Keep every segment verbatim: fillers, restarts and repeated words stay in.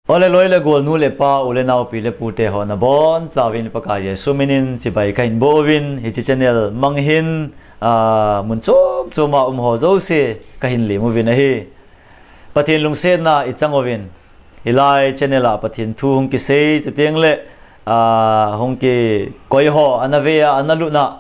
Ole loi le gol, nu le pa, u le nao, pi le pute ho nabonchauvin Pakai Jesu minin chibai kahin boh uvin, hiche channel mang hin, a, mun chom choma um ho jouse kahin lem uvin ahi. Pathen lungsetna i chang uvin, hilai channel a Pathen thu hung kisei, chuteng le, a, hung kikoi ho, ana ve a, ana lut na,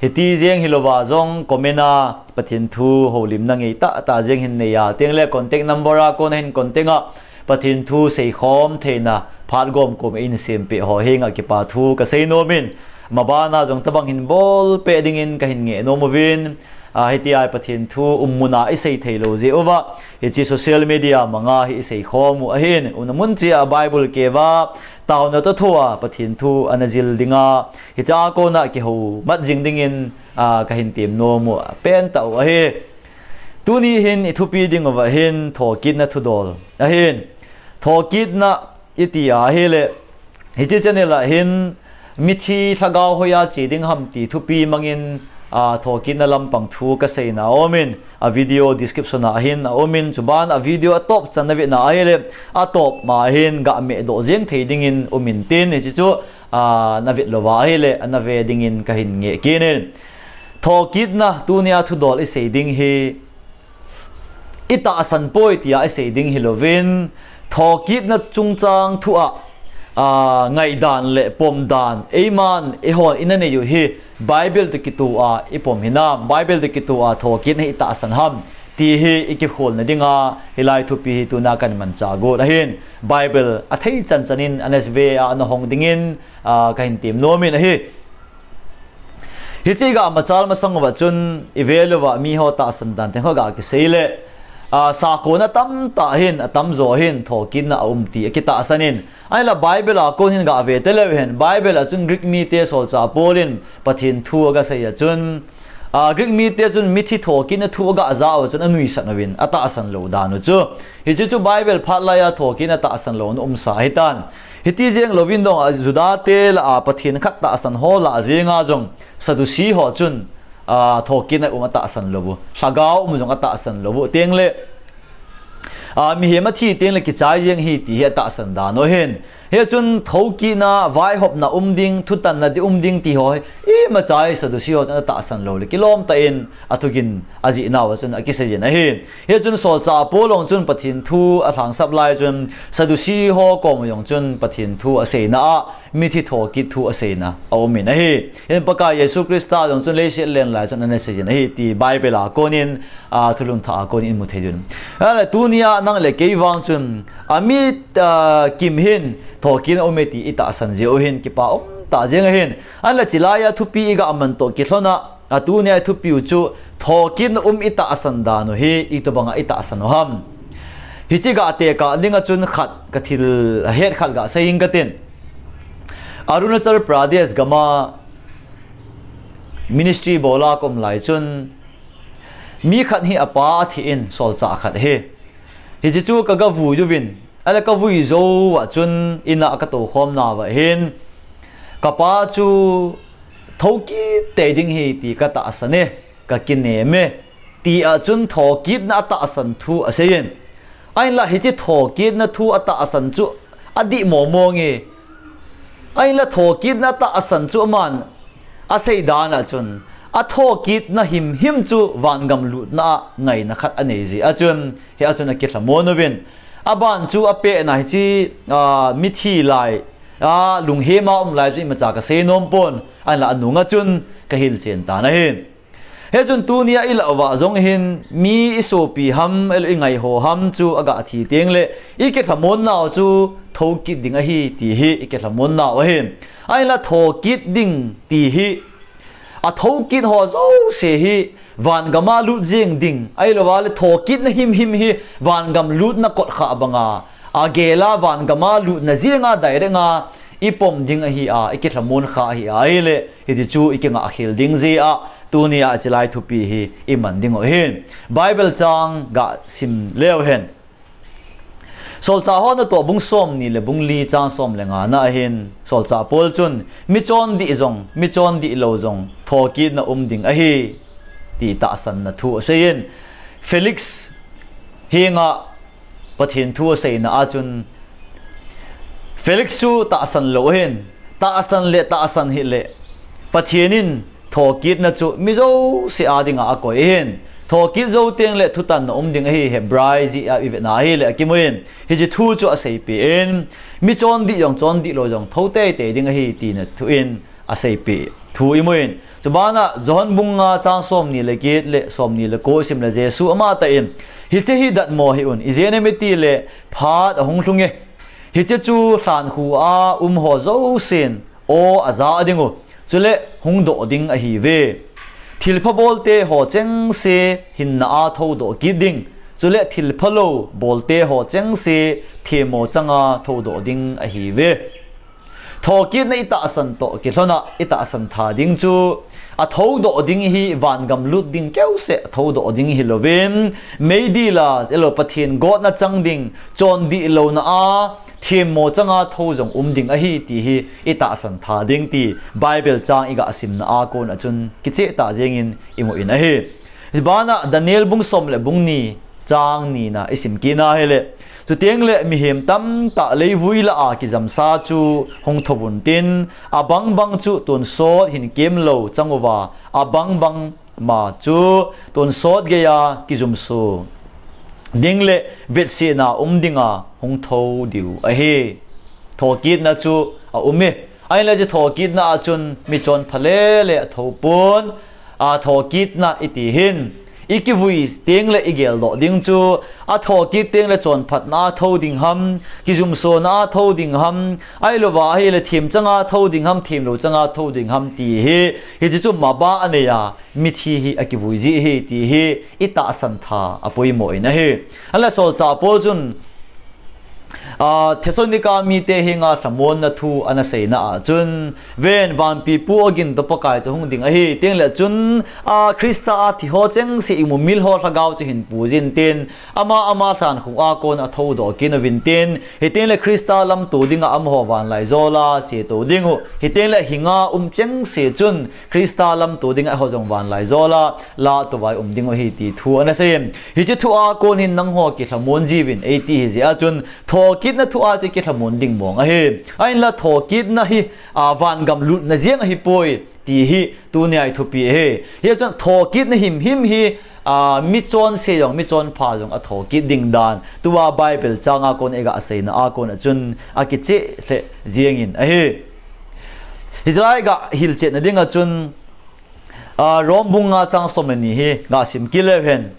hiti jeng hilouva jong comment a Pathen thu houlimna ngei tah tah jeng hin nei a, chuteng le contact number a kona hin contact a, Pathen thu seikhom theina phat gomkom in sempeh ho henga kipa thu kasei nomin, mabana jong tobang hin bolpeh dingin kahin ngeh nom uvin, a, hitia Pathen thu um muna i sei thei lou jeh uva, hiche social media manga hi i seikhom u ahin, umna mun chea Bible keuva, taona toh thoa Pathen thu ana jil dinga, hichea kona kihoumat jing dingin, a, kahin tem nom u pen tah u ahi. Tuni hin i thupi ding uva hin thokitna thudol ahin. Thokitna i ti ahile, hiche channel a hin mithi lhagao hoiya che ding ham ti thupi mangin, a, thokitna lampang thu kaseina aumin, a video description a hin aumin, chuban a video atop chan na vetna ahile, atop ma hin ga mehdoh jeng thei dingin umin tin, hiche chu, a, na vet louva ahile, ana ve dingin kahin ngeh kit in. Thokitna tunia thudol i sei ding hi, i tahsan poi tia i sei ding hilouvin, thokitna chungchang thua, a, ngaidan le pomdan, eiman, eihon i na nei u hi, Bible toh kitoh a i pom hinam, Bible toh kitoh a thokitna hi i tahsan ham, ti hi i kikholna dinga, hilai thupi hi tuna kahin manchah got ahin, Bible a thei chan chan in ana ve a, ana hong dingin, a, kahin tem nomin ahi. Hiche ga machal masang uva chun i vel uva miho tahsan dan teng ho ga kisei le, a, sakhona tamtah hin, atamjo hin thokitna aum ti akitahsan in. Ahinla Bible a kon hin ga ve taleu hen, Bible a chun Greek mite solchah Paul in Pathen thu aga sei a chun, a, Greek mite chun mithi thokitna thu aga ja uva chun anuisat uvin, atahsan lou dan u chu. Hiche chu Bible phat laiya thokitna tahsan louna umsa ahitan. Hiti jeng louvin dong a Juda te lah a Pathen khat tahsan ho lah jenga jong Sadducee ho chun, a, thokitna um atahsan lou u, lhagao um jong atahsan lou u, chuteng le, a, mihem athi teng le kichai jeng ahi ti hi atahsan dan u ahin. Hichun thokitna, vaihopna um ding, thutanna ding um ding ti ho hi imacha hi Sadducee ho chun atahsan lou le kilom tah in athugin ajih nau a chun akisei jin ahi. Hichun solchah Paul jong chun Pathen thu alhangsap lai chun Sadducee ho kom jong chun Pathen thu aseina a, mithi thokit thu aseina aum in ahi. Hin Pakai Jesu Christa jong chun leiset len lai chun ana sei jin ahi ti Bible a konin, a, thulhun thah a konin i mu thei jin. Ahinla tunia nang le kei vang chun, a, mit, a, kim hin thokitna um e ti i tahsan jeh u hin kipa um tah jeng ahin. Ahinla chilaiya thupi i ga man toh kilhon a, a, tunia i thupi u chu thokitna um i tahsan dan u hi itobanga i tahsan u ham. Hiche ga tekah dinga chun khat ka thil het khat ga sei ing katin. Arunachal Pradesh gama ministry bola ka um lai chun mi khat hi apa athi in solchah khat hi. Hiche chu ka ga vui uvin, ahinla ka vui jou uva chun in a ka toukhom nauva hin, ka pa chu thokit tei ding ahi ti ka tahsan e, ka kinem e, ti a chun thokitna atahsan thu asei in. Ahinla hiche thokitna thu atahsan chu adih mong mong e. Ahinla thokitna atahsan chu aman asei dan a chun, athokitna himhim chu vangam lutna a ngaina khat anei jeh a chun, hia chun akilhamon uvin. Aban chu apehna hiche, a, mithi lai, a, lunghem a um lai chu imacha ka sei nom pon, ahinla anunga chun ka hilchen tan ahi. Hichun tunia i lah uva jong hin mi i sopi ham, ahilouleh i ngaiho ham chu aga thi teng le, i kilhamon nau chu thokit ding ahi ti hi i kilhamon nau ahi. Ahinla thokit ding ti hi, athokit ho jouse hi vangam a lut jeng ding, ahilouva le thokitna himhim hi vangam lutna kot kha banga, agel a vangam a lutna jenga direct a i pom ding ahi a, i kilhamon kha ahi a, ahile, hiti chu i kingah khel ding jeh a, tunia chilai thupi hi i man ding u ahin. Bible chang ga sim leu hen. Solchah hon atoh bung somni le bung li chang som le nga na ahin, solchah Paul chun, mi chondih jong, mi chondih lou jong, thokitna um ding ahi, ti tahsanna thu asei in, Felix henga Pathen thu aseina a chun, Felix chu tahsan lou ahin, tahsan le tahsan hih le, Pathen in thokitna chu mi jouse a dinga akoi ahin, thokit jou teng le thutanna um ding ahi, Hebrai jih a i vetna ahile akimu in, hiche thu chu aseipeh in, mi chondih jong chondih lou jong tho teitei ding ahi tina thu in aseipeh thu imu in. Chubana Johan bung nga chang somni le get le somni le ko isim le Jesu amatah in, hiche hi datmo hih un, ijeh inem itile phat ahung lhung e. Hiche chu lhankhuh a um ho jousen aw aja ding u, chule hung doh ding ahiuve. Thilpha bolte ho chengse hinna a thoudoh kit ding, chule thilpha lou bolte ho chengse themmo changa thoudoh ding ahiuve. Thokitna i tahsan toh kilhona i tahsan tha ding chu, a thoudoh ding hi vangam lut ding keuseh a thoudoh ding hilouvin, meidila, elo Pathen gotna chang ding, chondih louna a, themmo changa thou jong um ding ahi ti hi i tahsan tha ding ti Bible chang i ga simna a kon a chun kicheh tah jengin i mu in ahi. Hibana Daniel bung som le bung ni chang nina i sim kit na hile, chuteng le mihem tamtah leivui lah a kijamsa chu hung thouvun tin, a bangbang chu tonsot hin kem lou chang uva, a bangbang ma chu tonsot geiya kijumso ding le vetsehna um dinga hung thou diu ahi. Thokitna chu a um e. Ahinla chu thokitna a chun michonpha lele a thou pon. A thokitna i ti hin, i kivui teng le i geldoh ding chu, a thokit teng le chonphatna a thou ding ham, kijumsona a thou ding ham, ahilouva ahile themchanga thou ding ham, themlou changa thou ding ham ti hi, hiche chu maba anei a, mithi hi a kivui ji hi ti hi i tahsan tha a poimo in ahi. Ahinla solchah Paul chun, a, Thessalonica mite henga lhamonna thu ana seina a chun, ven, vanpipu agin toh Pakai chu hung ding ahi, teng le chun, a, Christa a thi ho chengse i mumil ho lhagao chu hin pujin tin, ama, ama lhankhuh a kon a thoudoh kit uvin tin, hiteng le Christa lamto dinga amaho vanlaijol a chetou ding u, hiteng le hinga um chengse chun Christa lamto dinga eiho jong vanlaijol a, la tovai um ding u ahi ti thu ana sei. Hiche thu a kon hin nangho kilhamon jiuvin ei ti hi jeh a chun, thokitna thu a chu kilhamon ding mong ahi. Ahinla thokitna hi, a, vangam lutna jeng ahi poi ti hi tunia i thupi ahi. Hia chun thokitna himhim hi, a, michonse jong, michonpha jong a thokit ding dan. Tua Bible changa kon i ga seina a kon a chun a kicheh lheh jengin ahi. Hichelai ga hilchetna dinga chun, a, Rom bung nga chang som le ni hi ga sim kit leu hen.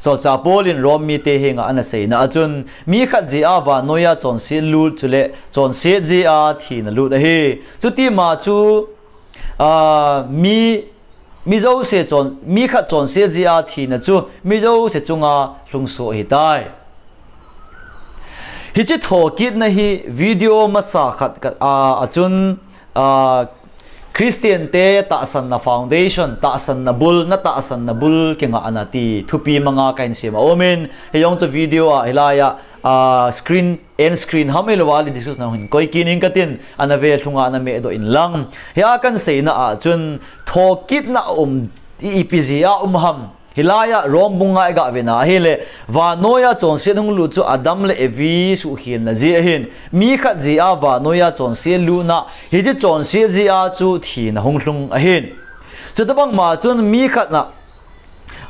Solchah Paul in Rom mite henga ana seina a chun, mi khat jeh a vannoiya chonset lut chule chonset jeh a thina lut ahi. Chuti ma chu, a, mi, mi jouse chon, mi khat chonset jeh a thina chu mi jouse chunga lhungsuh ahitai. Hiche thokitna hi video masa khat ka, a, a chun, a, Christian te tahsanna foundation, tahsanna bul, na tahsanna bul kingahna ti thupi manga kahin sem a um in, hijong chu video a hilai a, a, screen, end screen ham ilouva le description a hin koi kit in katin, ana ve lhunga na mehdoh in lang. Hia kahin seina a chun thokitna um ti ipi jeh a um ham. Hilai a Rom bung nga i ga vena ahile, vannoiya chonset hung lut chu Adam le Evi suhkhelna jeh ahin, mi khat jeh a vannoiya chonset lutna, hiche chonset jeh a chu thina hung lhung ahin. Chutobang ma chun mi khat na,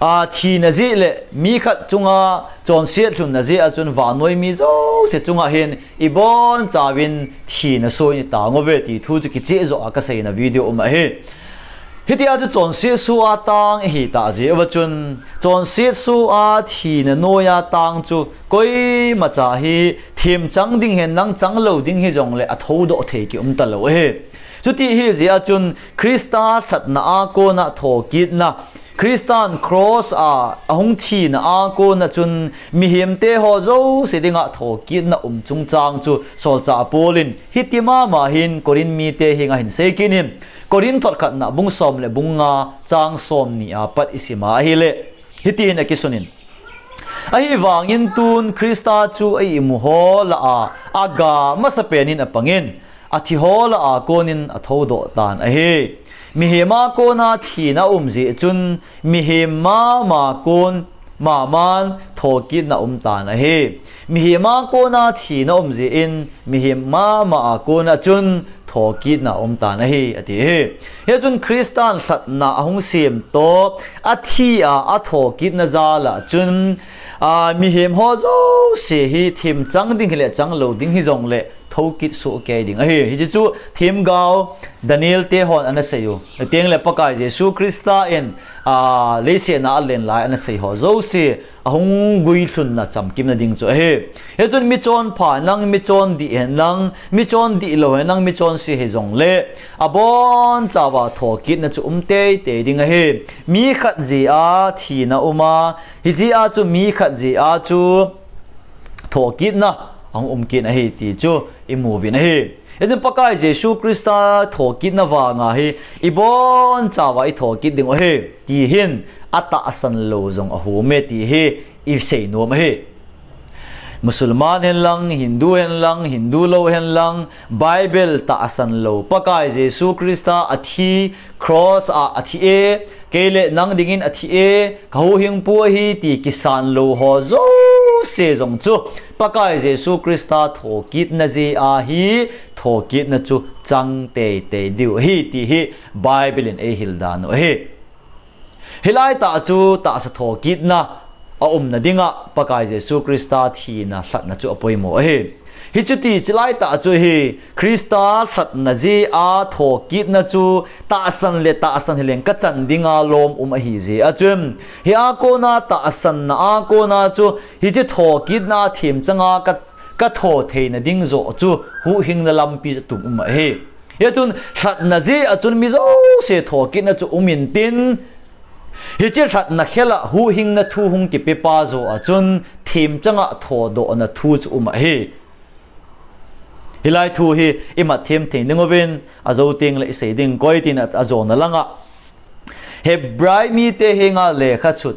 a, thina jeh le mi khat chunga chonset lhunna jeh a chun vannoi mi jouse chunga hin ibonchauvin thina soh in i tang uve ti thu chu kicheh joh a ka seina video um ahi. Hitia chu chonset soh a tang i hi tah jeh uva chun, chonset soh a thina noiya tang chu koimacha hi themchang ding hen lang changlou ding hijongle a thoudoh thei ki um talou ahi. Chuti hi jeh a chun Christa lhatna a kona thokitna, Christan cross a ahung thina a kona chun mihemte ho jouse dinga thokitna um chungchang chu solchah Paul in hiti mama hin Corinth mite henga hin sei kit in, Corinth thot khatna bung som le bung nga chang somni a pat i sima ahile, hitin a kisun in, ahivangin tun Christa chu a imu ho lah a aga masapen in a pangin, a thi ho lah a konin a thoudoh tan ahi. Mihem a kona thina um jeh chun, mihem mama kon maman thokitna um tan ahi. Mihem a kona thina um jeh in, mihem mama a kona chun thokitna um tan ahi, ati hi. Hichun Christan lhatna ahung sem toh, athi a, athokitna jal a chun, a, mihem ho jouse hi themchang ding hile changlou ding hijongle, thokit sohkei ding ahi. Hiche chu themgao Daniel te hon ana sei u. Tengle Pakai Jesu Christa in, a, leiset a alen lai ana sei ho jouse, ahung guilhunna chamkimna ding chu ahi. Hichun michonpha henlang, michondih henlang, michondihlou henlang, michonse hijongle, abonchauva thokitna chu um teitei ding ahi. Mi khat jeh a thina um a, hijeh a chu mi khat jeh a chu thokitna ahung um kit ahi ti chu imu uvin ahi. Hichun Pakai Jesu Christa thokitna vanga hi ibonchauva ithokit ding u ahi, ti hin atahsan lou jong ahum e ti hi isei nom ahi. Musulman henlang, Hindu henlang, Hindu lou henlang, Bible tahsan lou, Pakai Jesu Christa athi, cross a athi e, kei le nang dingin athi e, kahuhhingpu ahi ti kisan lou ho jouse jong chu Pakai Jesu Christa thokitna jeh a hi thokitna chu chang teitei diu ahi ti hi Bible in eihil dan u ahi. Hilai tah chu tahsa thokitna aumna dinga Pakai Jesu Christa thina lhatna chu apoimo ahi. Hichuti chulai tah chu hi Christa lhatna jeh a thokitna chu tahsan le tahsan hileng kachan dinga lom um ahi jeh a chun, hia kona tahsanna a kona chu hiche thokitna themchanga ka, katho theina ding joh chu huhhingna lampi atum um ahi. Hichun lhatna jeh a chun mi jouse thokitna chu um intin, hiche lhatna khel a huhhingna thu hung kipepa joh a chun themchanga thodohna thu chu um ahi. Hilai thu hi imat them thei ding uvin, ajou tengle isei ding koi tin, ajona langa Hebrai mite henga lekhathot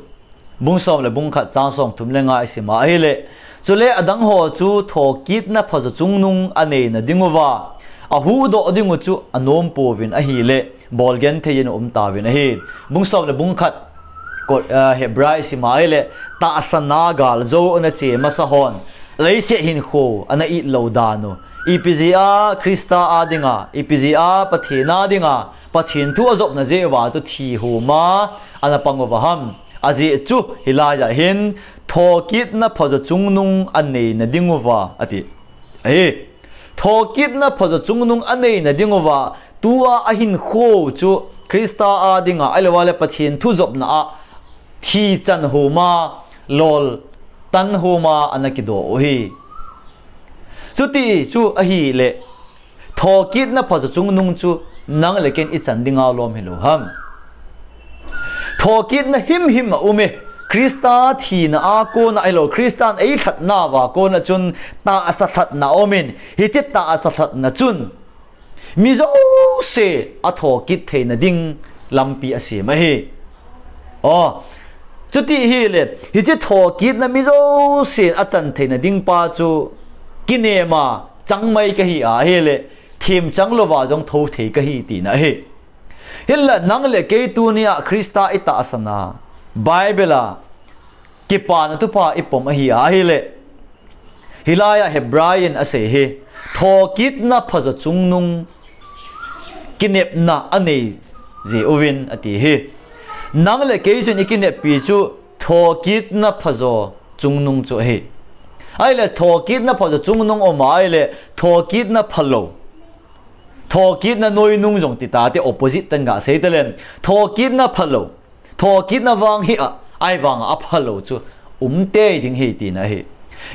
bung som le bung khat chang somthum le nga isim a ahile, chule adang ho chu thokitna phajo chungnung aneina dinguva ahuhdoh dingu chu anompouvin ahile, bolgenthei in aumtauvin ahi. Bung som le bung khat, Hebrai isim a ahile, tahsana galjou ana che masa hon, leiset hinkho ana it lou dan u, ipi jeh a Christa a dinga, ipi jeh a Pathen a dinga Pathen thu ajopna jeh uva chu thi homa ana pang uva ham? Ajeh chu hilai a hin thokitna phajo chungnung aneina dinguva ati. Ahi, thokitna phajo chungnung aneina dinguva tua ahinkho chu Christa a dinga, ahilouva le Pathen thu jopna a thi chan homa, lol tan homa ana kidoh u ahi. Chuti chu ahile, thokitna phajo chungnung chu nang le ken ichan dinga lom hilou ham? Thokitna himhim aume. Christa thina a kona ahilou, Christan eilhatnauva kona chun tahsa lhatna aumin, hiche tahsa lhatna chun mi jouse athokit theina ding lampi asem ahi. O, chuti hile, hiche thokitna mi jousen achan theina ding pa chu kinema changmai kahi a ahile, themchang louva jong thou thei kahi tina ahi. Hinla nang le kei tunia Christa itahsan a, Bible a kipana thupha ipom ahi a ahile, hilai a Hebrai in asei hi, thokitna phajo chungnung kinepna anei jeh uvin ati hi. Nang le kei chun ikineppi chu thokitna phajo chungnung chu ahi. Ahile thokitna phajo chungnung aum a ahile thokitna phalou, thokitna noinung jong titate, opposite tan gasei talen. Thokitna phalou, thokitna vang hi a, ahivanga aphalou chu um tei ding ahi tina ahi.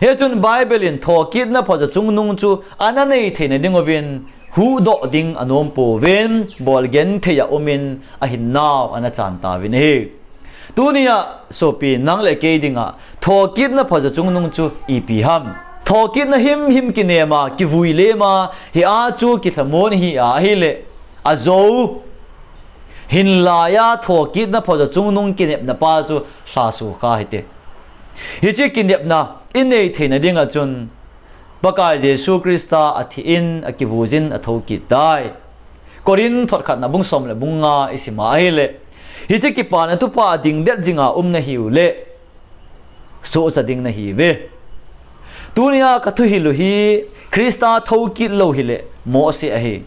Hichun Bible in thokitna phajo chungnung chu ana nei theina dinguvin, huhdoh ding anompouvin, bolgenthei a umin, ahinnau ana chan tauvin ahi. Tunia sopi nang le kei dinga thokitna phajo chungnung chu ipi ham? Thokitna himhim kinema, kivui lema, hia chu kilhamon ahi a ahile, ajou hinlaiya thokitna phajo chungnung kinepna pa chu lhasukha hite. Hiche kinepna inei theina dinga chun Pakai Jesu Christa athi in, akivuijin, athou kit tai. Korinth thot khatna bung som le bung nga isim a ahile, hiche kipana thupha dingdet jinga um nahiu le, sohcha ding nahiuve. Tunia kathuhil u hi, Christa thokit lou hile mohseh ahi.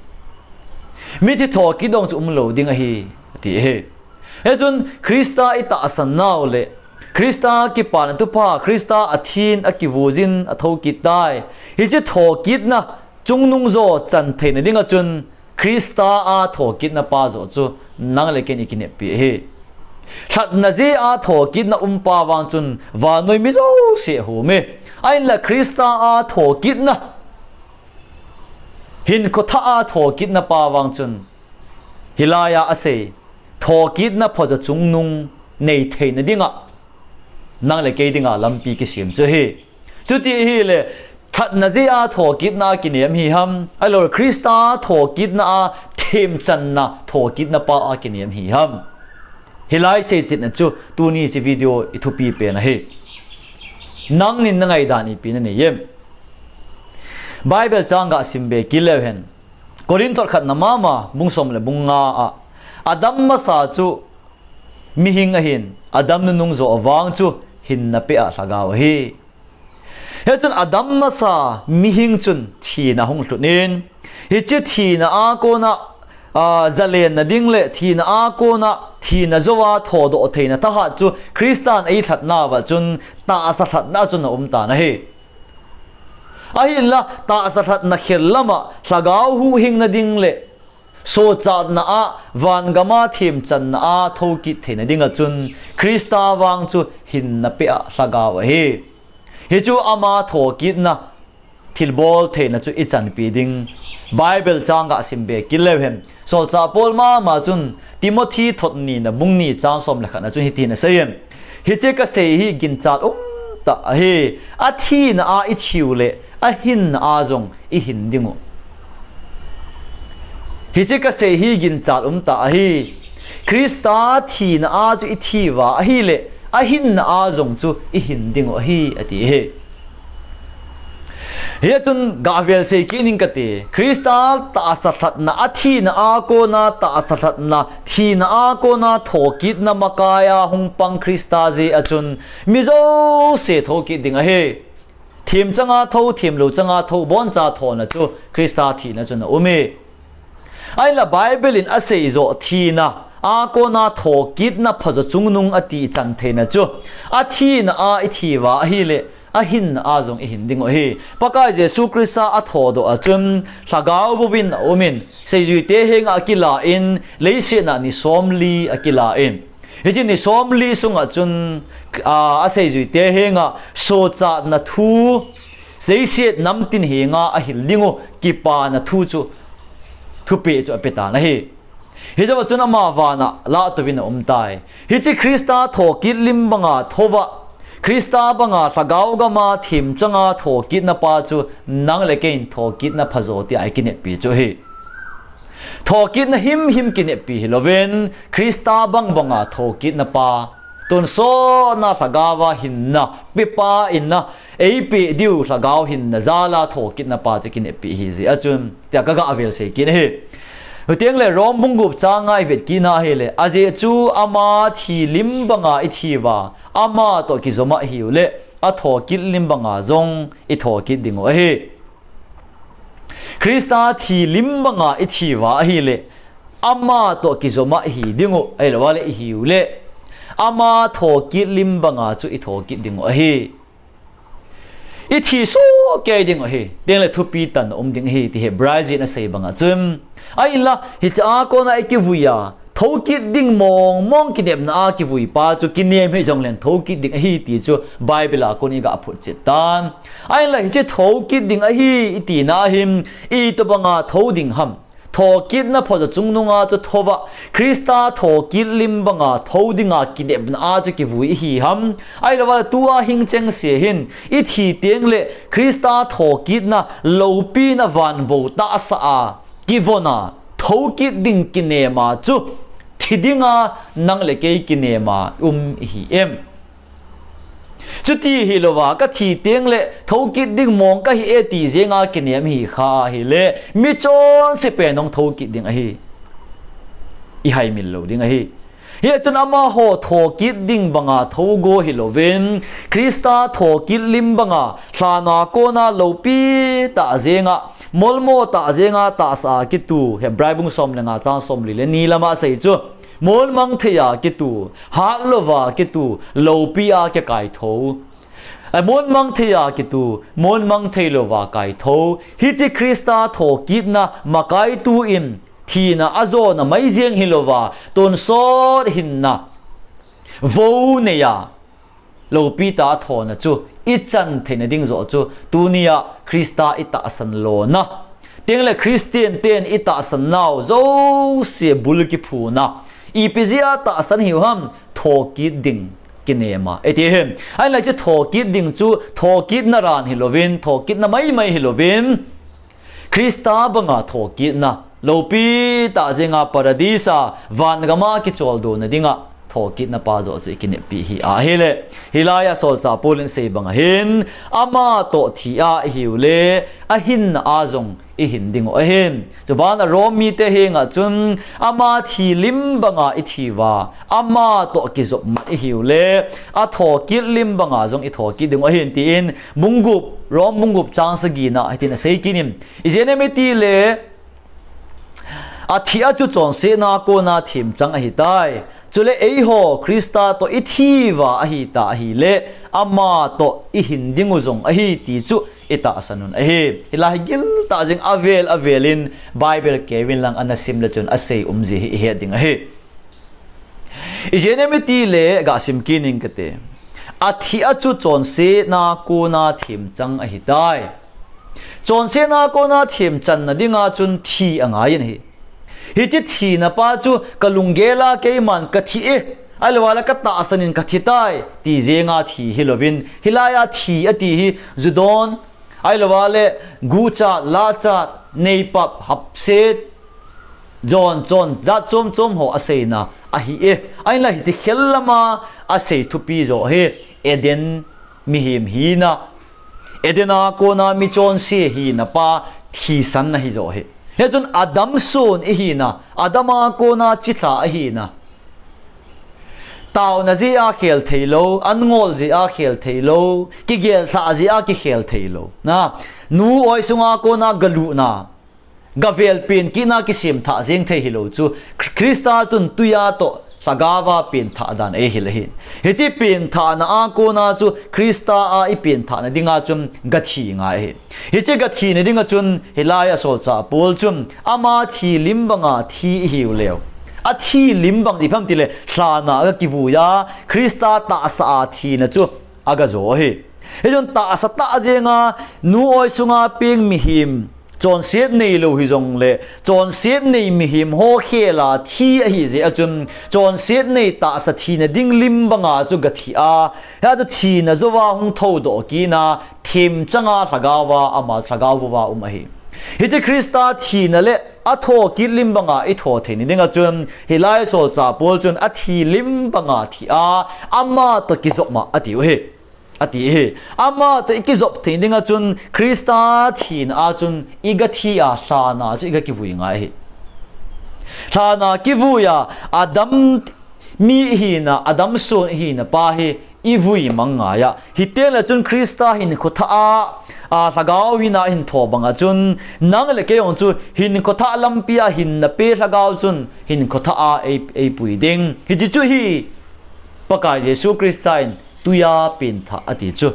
Mithi thokit dong chu umlou ding ahi, ati ahi. Hichun Christa itahsan nau le, Christa kipana thupha, Christa athin akivui jin athokit tai. Hiche thokitna chungnung jo chan theina dinga chun, Christa a thokitna pa jo chu nang le ken ikineppi ahi. Lhatna jeh a thokitna umpa vang chun vannoi mi jouse hume. Ahinla Christa a thokitna, hinkho thah a thokitna pa vang chun, hilai a asei, thokitna phajo chungnung nei theina dinga, nang le kei dinga lampi kisem chu ahi. Chuti ahile, lhatna jeh a thokitna kinem hi ham, ahilou Christa thokitna a themchanna thokitna pa a kinem hi ham. Hilai seichetna chu tuni hiche video ithupi pen ahi. Nangin nangai dan ipi nanei em? Bible chang gasim be kit leu hen. Korinth khatna mama, bung som le bung nga a, Adam masa chu mihing ahin, Adam nunung jo vang chu hinna pe a lhagao ahi. Hichun Adam masa mihing chun thina hung lhut in, hiche thina a kona, a, zalenna ding le thina a kona, thina joa thodoh theina thahat chu Christan eilhatna uva chun tahsa lhatna chun aumtan ahi. Ahinla tahsa lhatna khel lama lhagao huhhingna ding le sohchatna a vangam a themchanna a thokit theina dinga chun Christa vang chu hinna pe a lhagao ahi. Hichu ama thokitna thilbol theina chu ichanpi ding. Bible chang gasim be kit leu hen. Solchah Paul mama chun Timothy thot nina bung ni chang som le khatna chun hitin asei em. Hiche kasei hi ginchal umtah ahi. Athina a ithiu le, ahinna a jong ihin dingu. Hiche kasei hi ginchal umtah ahi. Christa thina a chu ithiuva ahile, ahinna a jong chu ihin dingu ahi, ati ahi. Hichun gavel sei kit ning kati. Christa tahsa lhatna, athina a kona tahsa lhatna, thina a kona thokitna makaiya hung pang Christa jeh a chun mi jouse thokit ding ahi. Themchanga tho, themlou changa tho, boncha thona chu Christa thina chun aume. Ahinla Bible in asei jo thina a kona thokitna phajo chungnung ati chan theina chu, athina a ithiuva ahile, ahinna a jong ihin dingu ahi. Pakai Jesu Christa athodoh a chun lhagao vouvin aumin, seijuite henga akilan, leiset a ni somli akilan. Hiche ni somli sunga chun, a, aseijuite henga sohchatna thu, leiset namtin henga ahil dingu kipana thu chu, thupeh chu apetan ahi. Hijouva chun ama vana lahtouvin aumtai. Hiche Christa thokit lim banga thouva, Christa banga lhagao gama themchanga thokitna pa chu nang le kein thokitna phajo tia ikineppi chu ahi. Thokitna himhim kineppi hilouvin, Christa bangbanga thokitna pa, tonsotna lhagaova hinna pepa in eipeh diu lhagao hinna jala thokitna pa chu kineppi ahi jeh a chun, tia kagavel sei kit ahi. Hitengle Rom bung gup chang nga ivet kit na ahile, ajeh chu ama thi lim banga ithiuva, amatoh kijoma ihiule, athokit lim banga jong ithokit dingu ahi. Christa thi lim banga ithiuva ahile, amatoh kijoma ihi dingu, ahiloule ihiule, ama thokit lim banga chu ithokit dingu ahi. Ithi sohkei dingu ahi, tengle thupi tanna um ding ahi, ti Hebrai jin asei banga chun. Ahinla, hichea kona ikivuiya, thokit ding mongmong kinepna a kivuipa chu kinem hijongleng thokit ding ahi ti chu Bible a kon igaphutchet tan. Ahinla hiche thokit ding ahi itina hin, itobanga thou ding ham? Thokitna phajo chungnunga chu thouva, Christa thokit lim banga thou dinga kinepna a chu kivui ihi ham? Ahiloule tua hing chengse hin, ithi tengle Christa thokitna loupina vanvo tahsa a kivona, thokit ding kinema chu thi dinga nang le kei kinema um ihi em? Chuti hilouva, kathi tengle thokit ding mong kahi e ti jenga kinem hikha ahile, michonse pen hung thokit ding ahi. Ihaimil lou ding ahi. Hichun amaho thokit ding banga thogo hilouvin, Krista thokit lim banga, lhana kona loupi tah jenga, molmo tah jenga tahsa a kitu, Hebrai bung som le nga chang som li le ni lama asei chu, molmang thei a kitu, hat louva kitu, loupi a kikai tho. A molmang thei a kitu, molmang thei louva kai tho. Hiche Krista thokitna makai tu in, thina ajona mai jeng hilouva, tonsot hinna. Vo nei a, loupi tah a thona chu, ichan theina ding joh chu, tunia Krista itahsan lona. Tengle Christian ten itahsan nau, jouse bul kiphuna. Ipi jeh a tahsan hiu ham, thokit ding kinema. Eti hi, ahinla hiche thokit ding chu, thokitna ran hilouvin, thokitna maimai hilouvin, Krista banga thokitna, loupi tah jenga Paradis a, van gama kichol dona dinga, thokitna pa joh chu ikineppi hi ahile. Hilai a solchah Paul in asei banga hin, ama toh thi a ihiu le, ahinna a jong ihin dingu ahin. Chubana Rom mite henga chun, ama thi lim banga ithiuva, ama toh kijop mat ihiu le, athokit lim banga jong ithokit dingu ahin tin, bung gup, Rom bung gup chang sagina, hitin asei kit in. Ijeh inem itile, athi a chu chonsetna kona themchang ahitai. Chule eiho Krista toh ithiuva ahita ahile, ama toh ihin dingu jong ahi ti chu itahsan un ahi. Hilai hi giltah jeng avel avel in Bible kevin lang ana sim le chun asei um ji hi ihet ding ahi. Ijeh inem itile gasim kit ing kate. Athi a chu chonsetna kona themchang ahitai. Chonsetna kona themchanna dinga chun thi angaiyin ahi. Hiche thina pa chu kalunggel a keiman kathi e, ahilouva le katahsan in kathitai, ti jenga thi hilouvin, hilai a thi ati hi, judon, ahilouva le, guchat, lachat, neipap, hapset, jon, chon, jat chom chom ho aseina ahi e. Ahinla hiche khel lama asei thupi joh hi, Eden mihem hina, Eden a kona michonse hina pa thisanna hijoh hi. Hichun Adam son ihina, Adam a kona chilha ahina. Taona jeh a khel theilou, an ngol jeh a khel theilou, kigel lhah jeh a kikhel theilou. Na, nu oi sunga kona galutna, gavel pen kitna kisemthah jeng thei hilou chu, Khrista chun tuiya toh lhagaova penthah dan eihil ahi. Hiche penthahna a kona chu Khrista a ipenthahna dinga chun gathi ngai ahi. Hiche gathina dinga chun hilai a solchah Paul chun ama thi lim banga thi ihiu leu. Athi lim bang ti ham tile lhana a gakivuiya Khrista tahsa a thina chu agajo ahi. Hichun tahsa tah jenga nu oi sunga peng mihem chonset neilou hijongle, chonset nei mihem ho khela thi ahi jeh a chun, chonset nei tahsa thina ding lim banga chu gathi a, hia chu thina jouva hung thoudoh kitna, themchanga lhagaova, ama lhagao vouva um ahi. Hiche Khrista thina le athokit lim banga itho theina dinga chun, hilai solchah Paul chun athi lim banga thi a, ama toh kijop ma atiu ahi. Ati hi, ama toh ikijop thei dinga chun Khrista thina a chun igathi a lhana chu igakivui ngai ahi. Lhana kivuiya Adam mi ihina, Adam son ihina pa hi ivui mang ngaiya. Hitengle chun Khrista hinkho thah a, a lhagao hina ahin tho banga chun nang le kei jong chu hinkho thah lampi a hinna pe lhagao chun hinkho thah a ei, eipui ding. Hiche chu hi Pakai Jesu Khrista in tuiya penthah ati chu.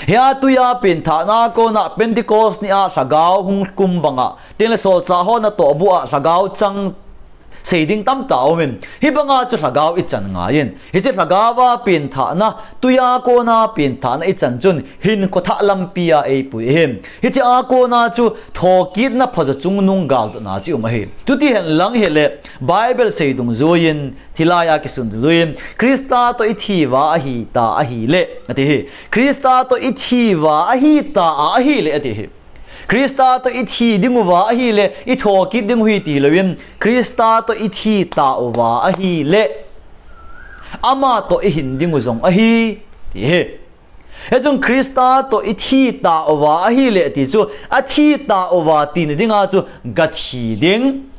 Hia tuiya penthahna kona Pentecost nia lhagao hung kum banga, tengle solchah ho natoh bu a lhagao chang sei ding tamtah aumin, hibanga chu lhagao ichan ngaiyin. Hiche lhagaova penthahna, tuiya kona penthahna ichan chun hinkho thah lampi a eipui ahi. Hiche a kona chu thokitna phajo chungnung galdotna chu um ahi. Chuti henlang hile, Bible sei dungjuiyin, thilai a kisun dungjuiyin, Khrista toh ithiuva ahita ahile, ati hi. Khrista toh ithiuva ahita a ahile, ati hi. Khrista toh ithi dinguva ahile, ithokit dingu ahi ti louvin, Khrista toh ithi tauva ahile, ama toh ihin dingu jong ahi, ti hi. Hichun Khrista toh ithi tauva ahile ti chu, athi tauva tina dinga chu gathi ding,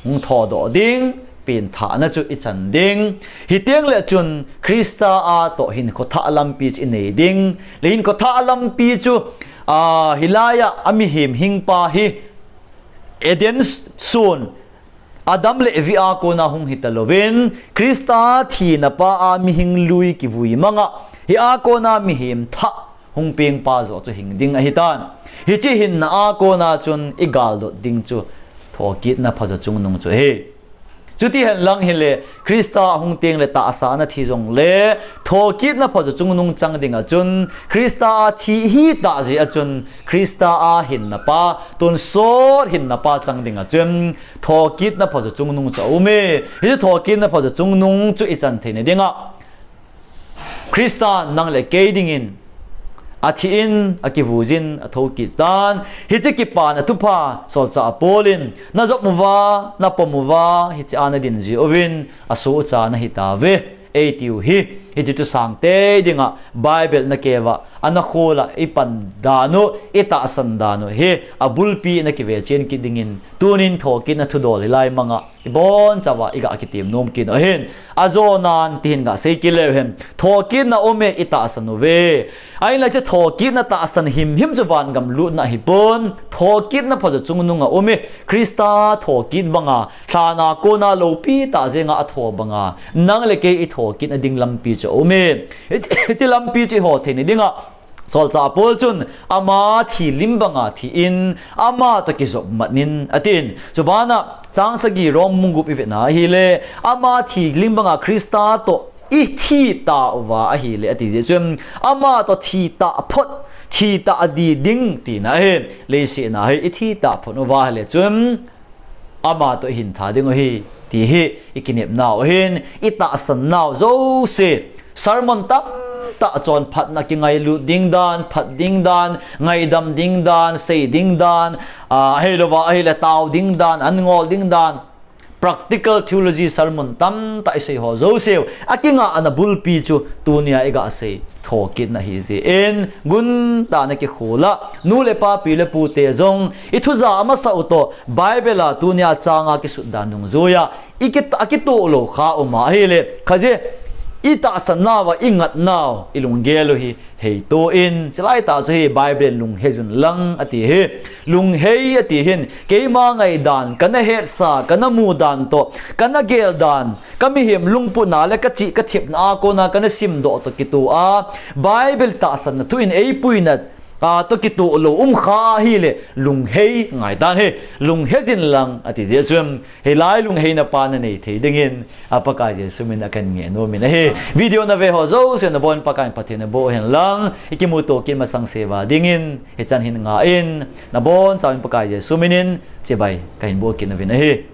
hung thodoh ding, penthahna chu ichan ding. Hiteng le chun Christa a toh hinkho thah lampi chu inei ding. Le hinkho thah lampi chu, a, hilaiya a mihem hingpa hi Eden sun Adam le Evi a kona hung hita louvin, Christa thina pa a mihing lui kivui manga, hi a kona mihem thah hung pengpa joh chu hing ding ahitan. Hiche hinna a kona chun igaldot ding chu thokitna phajo chungnung chu ahi. Chuti henlang hile, Christa hung teng le tahsa ana thi jongle, thokitna phajo chungnung chang dinga chun, Christa a thi hitah jeh a chun, Christa a hinna pa, tonsot hinna pa chang dinga chun, thokitna phajo chungnung chu aume. Hiche thokitna phajo chungnung chu ichan theina dinga Christan nang le kei dingin athi in, akivui jin, athokit tan. Hiche kipana thupha solchah Paul in, najop uva, napom uva, hiche a nadin jiuvin, asohcha nahitauve, eitiu hi. Hiche chu sangtei dinga Bible na keuva, ana khola ipan dan u, itahsan dan u hi, abulpi na kive chen kit dingin, tunin thokitna thudol hilai manga ibonchauva iga kitem nom kit u ahin. Ajonan tihin gasei kit leu hen, thokitna aume, itahsan uve. Ahinla hiche thokitna tahsan himhim chu vangam lutna ahipon, thokitna phajo chungnunga aume. Christa thokit banga, lhan a kona loupi tah jenga atho banga, nang le kei ithokitna ding lampi chu aume. Hiche, hiche lampi chu iho theina dinga, solchah Paul chun ama thi lim banga thi in, ama toh kijop mat in, atin. Chubana, chang sagi Rom bung gup ivet na ahile, ama thi lim banga Christa toh ithi tauva ahile, ati jeh chun, ama toh thi taphot, thi tadi ding tina ahi. Leiset a hi ithi taphot uva ahile chun, ama toh ihin tha ding u ahi, ti hi ikinepnau ahin, itahsannau jouse. Sermon tamtah chon phatna kingailut ding dan, phat ding dan, ngaidam ding dan, sei ding dan, a, ahilouva ahile tao ding dan, an ngol ding dan, practical theology sermon tamtah isei ho jouseu akingahna bulpi chu tunia igasei thokitna ahijeh in, guntah na kikhola, nu le pa, pi le pute jong, ithuja amasa u toh, Bible a tunia changa kisut dan dungjuiya, iki, akitoh lou kha uma ahile, khaje, itahsannauva, ingatnau, ilunggel u hi heito in, chulai tah chu hi Bible in lunghei jun lang ati hi. Lunghei ati hin, keima ngaidan, kana hetsa, kana mudan toh, kana geldan, kamihem lungputna le kachih kathepna a kona kana simdoh toh kitoh a, Bible tahsanna thu in eipuina, a, toh kitoh lou umkha ahile, lunghei ngaidan hi, lunghei jin lang ati jeh chun, hilai lungheina pa nanei thei dingin, a, Pakai Jesu min a kahin ngehnom in ahi. Video nave ho jouse nabon Pakai in phatthei naboh hen lang, ikimuto kit masang uva dingin, hichan hin nga in, nabonchauvin Pakai Jesu min in chibai kahin boh kit nauvin ahi.